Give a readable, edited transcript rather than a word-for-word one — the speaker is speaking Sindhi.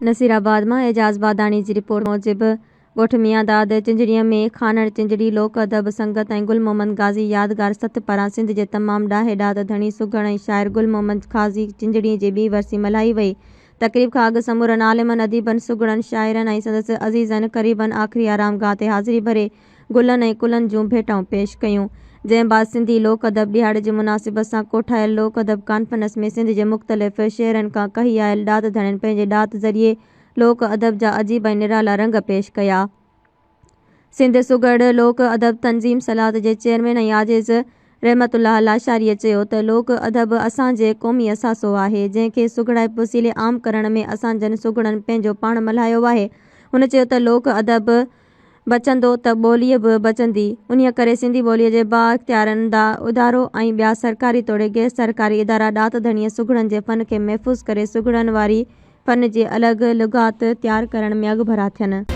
نصيرآباد مان اعجاز باداڻي جي رپورٽ موجب ڳوٺ ميانداد چنجڙيء ۾ خانڻ چنجڙي لوڪ ادب سنگت ۽ گل محمد غازي يادگار سٿ پاران سنڌ جي تمام ڏاهي ڏات ڌڻي سگهڙ ۽ شاعر گل محمد قاضي چنجڙي جي ٻي ورسي ملهائي وئي. تقريب کان اڳ سمورن عالمن، اديبن، سگهڙن، شاعرن ۽ سندس عزيزن قريبن آخري آرامگاهه تي حاضري ڀري گلن ۽ ڪلن جون ڀيٽائون پيش ڪيون. جنهن بعد سنڌي لوڪ ادب ڏهاڙي جي مناسبت سان ڪوٺايل لوڪ ادب ڪانفرنس ۾ سنڌ جي مختلف شهرن کان ڪهي آيل ڏات ڌڻين پنهنجي ڏات ذريعي لوڪ ادب جا عجيب ۽ نرالا رنگ پيش ڪيا. سنڌ سگهڙ لوڪ ادب تنظيم سلات جي چيئرمين ۽ عاجز رحمت الله لاشاريء چيو ته لوڪ ادب اسان جي قومي اثاثو آهي، جنهن کي سگهڙائپ وسيلي عام ڪرڻ ۾ اسان جن سگهڙن پنهنجو پاڻ ملهايو آهي. هن چيو ته لوڪ ادب بچندو ته ٻوليء به بچندي. انهيء ڪري سنڌي ٻوليء جي بااختيارن دا ادارو ۽ ٻيا سرڪاري توڙي غير سرڪاري ادارا ڏات ڌڻيء سگهڙن جي فن کي محفوظ ڪري سگهڙن واري فن جي الڳ لغات تيار ڪرڻ ۾ اڳڀرا ٿين.